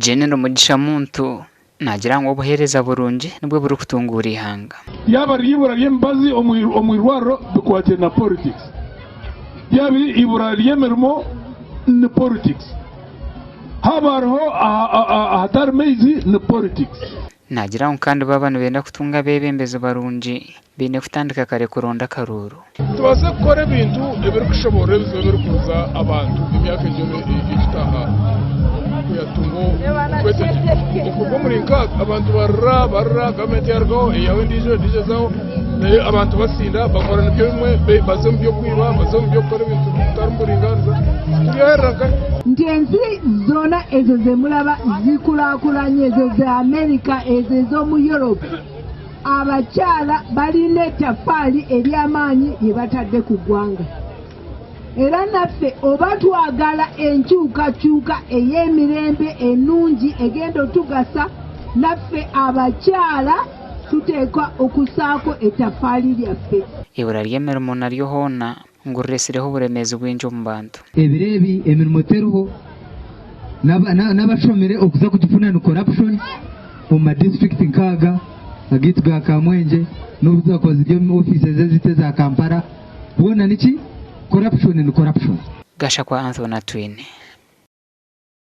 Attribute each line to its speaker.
Speaker 1: General Mugisha Muntu naagira ngu obuheereza burungi nibwo burikutunguura eihanga.
Speaker 2: Yaaba riri eibura ry'emibazi omu irwariro bikwataine na politics. Yaaba eri eibura ry'emirimo ni politics. Haaba hariho ahatari maizi ni politics.
Speaker 1: Naagira ngu kandi baaba nibenda kutunga abeebembezi barungi, baine kutandika kare kuronda akaruuru.
Speaker 2: Tubaase kukora ebintu ebirikushoboorora ebizibu ebirikubuza abantu emyaka egyo ekitaaha kuyatunga okwetegyeka. Okuruga omuri nkaaga abantu barira barira gavumenti yarugaho eihaho endiijo endiijo ezaho nayo abantu basinda bakora nibyo bimwe baza omu by'okwiba baza omu by'okukora ebintu bitari muburingaaniza turyaherera nkahi?
Speaker 3: Nti ensi zoona ezo zemuraba zikurakuranye ezo za America ezo ezomu Europe Abakyala balina etafaali ery'amaanyi lye batadde ku ggwanga era naffe oba twagala enkyukakyuka ey'emirembe ennungi egenda otugasa naffe abakyala tuteekwa okusaako etafaali lyaffe.
Speaker 1: Eibura ry'emirimo naryo hoona ngu riretsireho oburemeezi bwingi omu bantu.
Speaker 4: Ebiro ebi emirimo teriho, n'abashomire okuza kugifuna ni corruption omu ma disiturikiti nk'aga agaitu ga Kamwengye n'obu zaakuba ziri omu ofiisi ezaitu eza Kampala hoona niki corruption ni corruption.
Speaker 1: Gashakwa Anthony Atwine.